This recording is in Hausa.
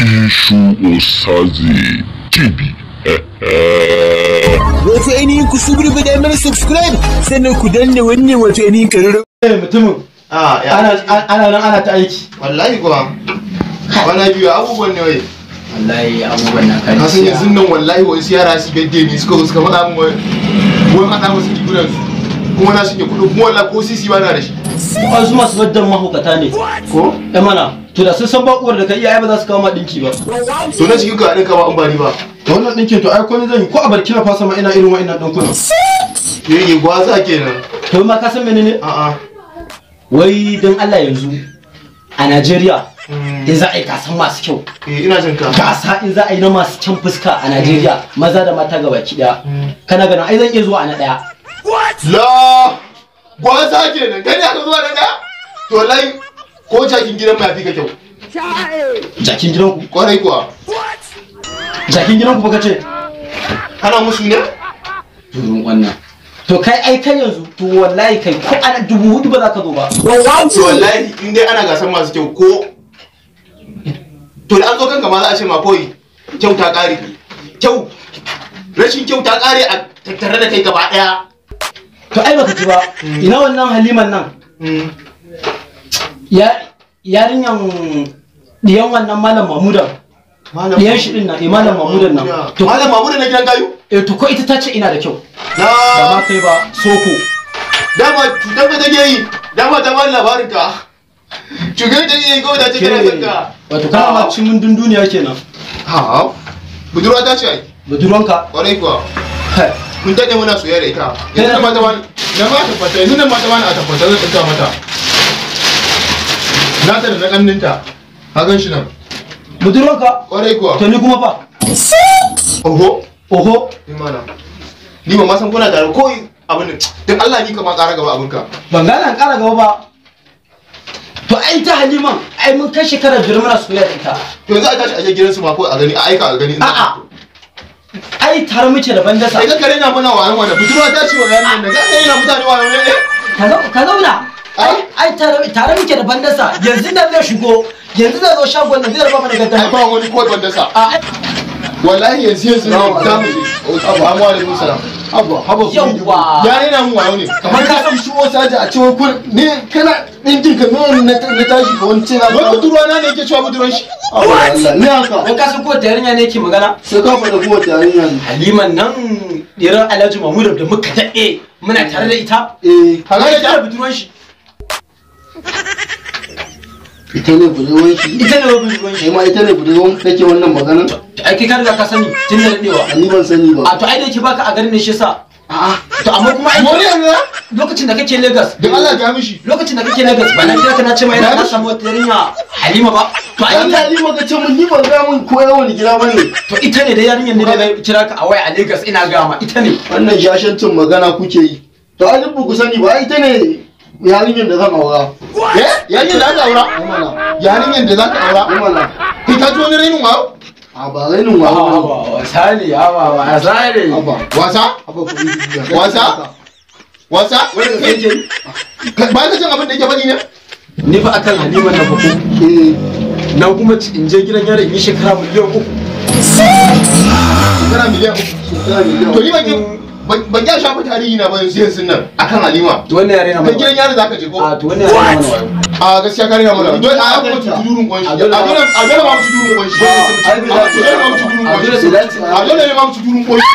Ishu Osaze TV. Wato ainihin ku suburbuɗe mana subscribe sannan ku danna wannan wato ainihin ƙararrawa. Mutumin ana nan ana ta aiki. Wallahi kuwa. Kwana biyu abubuwan ne wai. Wallahi abubuwan na Ka san yanzu nan wallahi wasu yara su gadde ni suka zo suka faɗa min wai wai haɗa musu rigunan su. Kuma na shige kuɗi kuma wallahi ko sisi ba na da shi. Wasu masu waddan mahaukata ne. Ko? Eh mana, to da sun san ba uwar da kai iyaye ba za su kawo ma dinki ba. To na cikin ka ɗinka ba in ba ni ba. Da wannan ɗinkin to ai ko ni zan yi ko a Burkina Faso ma ina irin wa'innan ɗinkunan. Yake gwaza kenan. To ma ka san menene? A'a. Wai dan Allah yanzu a Najeriya in za a yi gasan masu kyau. Eh ina jin ka. Gasa in za a yi na masu kyan fuska a Najeriya maza da mata gabaki daya. Kana ganin ai zan iya zuwa a na daya. La gwaza kenan kai ne aka zuwa na ɗaya? To wallahi ko jakin gidan ma fi ka kyau. Jakin gidanku? Kwarai kuwa. Jakin gidanku ba kace? Kana musu ne? Durin wannan. To kai ai kai yanzu to wallahi kai ko ana 4000 ba za ka zo ba. To wallahi in dai ana gasar masu kyau ko to da an zo kanka ma za a ce ma koyi kyau ta ƙare. Kyau rashin kyau ta ƙare a tattare da kai gaba ɗaya. To ai baka ji ba ina wannan Haliman nan. Ya yarinyan diyan wannan Malam Mahmudan. Diyan shi din nan, eh Malam Mahmudan nan. To Malam Mahmudan na gidan gayu? Eh to ko ita ta ce ina da kyau. Na Ba ma kai ba soko. Dama cutar da take yi, dama ta bani labarin ka. Cutar da take yi kawai ta ce tana son ka. Wato kana ma cin mun dunduniya kenan. Ha? Budurwa ta ce ai. Budurwanka? Kwarai kuwa. Mun daɗe muna soyayya da ita. Yanzu ma ta bani na ma tabbata yanzu nan ma ta bani a tabbata zan ɗinka mata. Na ta da na ƙanninta. Ka gan shi nan. Budurwanka? Kwarai kuwa. To ni kuma fa? Oho. Oho. Ni mana. Ni ba ma san kuna tare ko abin nan. Dan Allah ni kama ƙara gaba abinka. Ban gane an ƙara gaba ba. To ai ta Haliman ai mun kai shekara 5 muna soyayya da ita. To yanzu a tashi a je gidansu ma ko a gani a aika a gani. A'a. Ai tare muke da bandasa. Kai ka rena mana wayan wannan. Budurwa ta ce wa yaran nan. Za ka rena mutane wayan ne? Ka zauna. Ai tare muke da bandasa. Yanzu da zai shigo. Yanzu zai zo shagon nan zai raba mana gaddama. Ai ba wani ko bandasa. Wallahi yanzu yanzu ne za mu je. Assalamu alaikum salam. Haba haba Yawwa. Ya rena mun wayo ne. Kamar ka san shi Osaje a cewa kun ne kana ɗinkin ka me na tashi ka wani ce na. Wai budurwa na ne yake cewa budurwan shi. Allah ne haka. Wai ka san ko ta yarinya ne yake magana? Sai ka faɗa ko ta yarinya ne. Haliman nan ɗiran Alhaji Mahmud da muka daɗe muna tare da ita. Eh. Ai ita budurwan shi. Ita ne budurwan shi. Ita ne budurwan shi. Kai ma ita ne budurwan kake wannan maganar? Ai kai ka riga ka sani tun da daɗewa. Ni ban sani ba. A to ai da yake baka a garin ne shi yasa. A'a. To amma kuma ai Wani yanzu lokacin da kake Lagos. Dan Allah ga mishi. Lokacin da kake Lagos ba na kira ka na ce mai na samu wata yarinya Halima ba. To ai ita Halima ka ce mun ni ban ga mun ko yawan gida bane. To ita ne da yarinyar ne da na kira ka a waya a Lagos ina ga ma ita ne. Wannan shashancin magana kuke yi. To ai duk ku sani ba ai ita ne yarinyar da zan aura. Eh? Yarinyar da zaka aura? Yarinyar da zaka aura? Kai ka ji wani rainin wayo? A ba rainin wayo ba. Wasa ne, haba wasa ne. Wasa? Wasa? Wasa? Ba ka jin abin da yake faɗi ne? Ni fa akan Halima na fa ko. Na kuma in je gidan yari in yi shekara 3 miliyan. Shekara 3 miliyan? To ni ban ya shafa tarihi na ba yanzu yanzu nan akan Halima. To wannan yare na mana. Kai gidan yari zaka je ko? A to wannan yare na mana wayo. A gaskiya kare na mana. Dole a kuma tudurun kwan shi. A dole ma mu tudurun kwan shi. A dole ma mu tudurun kwan shi. A dole ne ma mu tudurun kwan shi.